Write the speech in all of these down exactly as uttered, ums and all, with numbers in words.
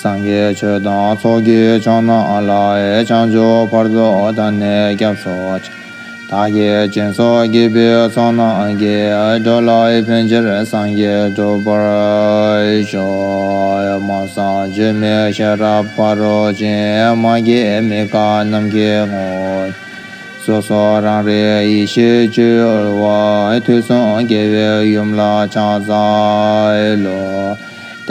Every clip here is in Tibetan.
སངས་རྒྱས་ཆོས་དང་ཚོགས་ཀྱི་མཆོག་རྣམས་ལ། བྱང་ཆུབ་བར་དུ་བདག་ནི་སྐྱབས་སུ་མཆི། བདག་གིས་སྦྱིན་སོགས་བགྱིས་པའི་ཚོགས་རྣམས་ཀྱིས། འགྲོ་ལ་ཕན་ཕྱིར་སངས་རྒྱས་འགྲུབ་པར་ཤོག། མ་གསང་བརྗོད་མེད་ཤེས་རབ་ཕ་རོལ་ཕྱིན། མ་སྐྱེས་དམིགས་པ་རྣམས་ཀྱི་ངོ་བོ། སོ་སོ་རང་རིག་ཡེ་ཤེས་སྤྱོད་ཡུལ་བ། དུས་གསུམ་རྒྱལ་བའི་ཡུམ་ལ་ཕྱག་འཚལ་ལོ།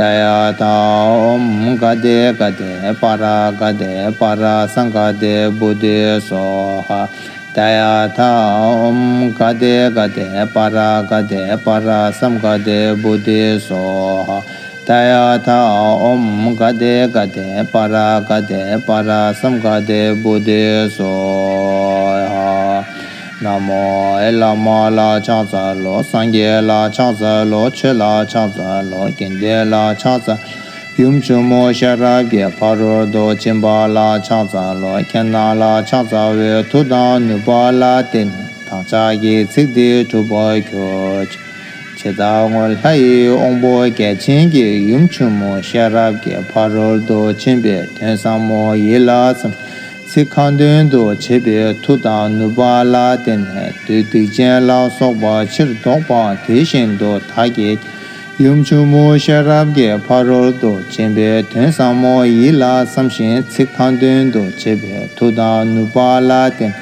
ཏདྱ་ཐཱ། ཨོཾ་ག་ཏེ་ག་ཏེ་པཱ་ར་ག་ཏེ་པཱ་ར་སཾ་ག་ཏེ་བོ་དྷི་སྭཱ་ཧཱ། ཏདྱ་ཐཱ། ཨོཾ་ག་ཏེ་ག་ཏེ་པཱ་ར་ག་ཏེ་པཱ་ར་སཾ་ག་ཏེ་བོ་དྷི་སྭཱ་ཧཱ། ཏདྱ་ཐཱ། ཨོཾ་ག་ཏེ་ག་ཏེ་པཱ་ར་ག་ཏེ་པཱ་ར་སཾ་ག་ཏེ་བོ་དྷི་སྭཱ་ཧཱ། ན་མོ། བླ་མ་ལ་ཕྱག་འཚལ་ལོ། སངས་རྒྱས་ལ་ཕྱག་འཚལ་ལོ། ཆོས་ལ་ཕྱག་འཚལ་ལོ། དགེ་འདུན་ལ་ཕྱག་འཚལ། ཡུམ་ཆུང་ངུ་ཤེས་རབ་ཀྱི་ཕ་རོལ་ཏུ་ཕྱིན་པ་ལ་ཕྱག་འཚལ་ལོ། ཁྱེད་རྣམས་ལ་ཕྱག་འཚལ་བའི་མཐུ་དང་ནུས་པ་ལ་བརྟེན་ནས་བདག་ཅག་གི་ཚིག་འདི་འགྲུབ་པར་གྱུར་ཅིག། ཇི་ལྟར་སྔོན་ལྷ་ཡི་དབང་པོ་བརྒྱ་བྱིན་གྱིས་ཡུམ་ཆུང་ངུ་ཤེས་རབ་ཀྱི་ཕ་རོལ་ཏུ་ཕྱིན་པའི་དོན་ཟབ་མོ་ཡིད་ལ་བསམ། ཚིག་ཁ་ཏོན་དུ་བྱེད་པའི་མཐུ་དང་ནུས་པ་ལ་བརྟེན་ནས་བདུད་སྡིག་ཅན་ལ་སོགས་པ་ཕྱིར་ཟློག་པ་དེ་བཞིན་དུ་བདག་གིས་ཡུམ་ཆུང་ངུ་ཤེས་རབ་ཀྱི་ཕ་རོལ་ཏུ་ཕྱིན་པའི་དོན་ཟབ་མོ་ཡིད་ལ་བསམ་ཞིང་ཚིག་ཁ་ཏོན་དུ་བྱེད་པའི་མཐུ་དང་ནུས་པ་ལ་བརྟེན།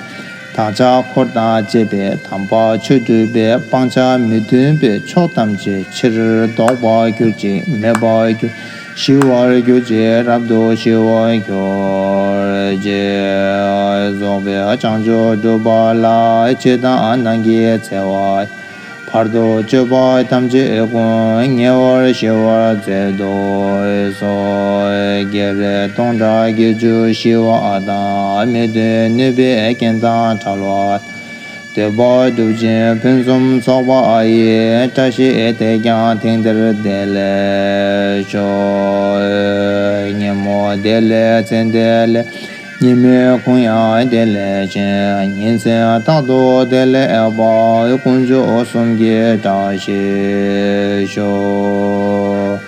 བདག་ཅག་འཁོར་དང་བཅས་པའི་དམ་པ་ཆོས་སྒྲུབ་པའི་སྤང་བྱ་མི་མཐུན་པའི་ཕྱོགས་ཐམས་ཅད་ཕྱིར་ཟློག་པར་གྱུར་ཅིག། མེད་པར་གྱུར། ཞི་བར་གྱུར་ཅིག། རབ་ཏུ་ཞི་བར་གྱུར་ཅིག། རྫོགས་པའི་བྱང་ཆུབ་སྒྲུབ་པ་ལ། ཕྱི་དང་ནང་གི་འཚེ་བ་བར་དུ་གཅོད་པ་ཐམས་ཅད་ཀུན། ཉེ་བར་ཞི་བར་མཛད་དུ་གསོལ། བགེགས་རིགས་སྟོང་ཕྲག་བརྒྱད་ཅུ་ཞི་བ་དང་། མི་མཐུན་ནུས་པའི་རྐྱེན་དང་བྲལ་བ། འདོད་པ་སྒྲུབ་ཅིང་ཕུན་སུམ་ཚོགས་པ་ཡི། བཀྲ་ཤིས་དེས་ཀྱང་དེང་འདིར་བདེ་ལེགས་ཤོག། ཉིན་མོ་བདེ་ལེགས་མཚན་བདེ་ལེགས། ཉི་མའི་གུང་ཡང་བདེ་ལེགས་བཞིན། ཉིན་མཚན་རྟག་ཏུ་བདེ་ལེགས་པ། དཀོན་མཆོག་གསུམ་གྱི་བཀྲ་ཤིས་ཤོག།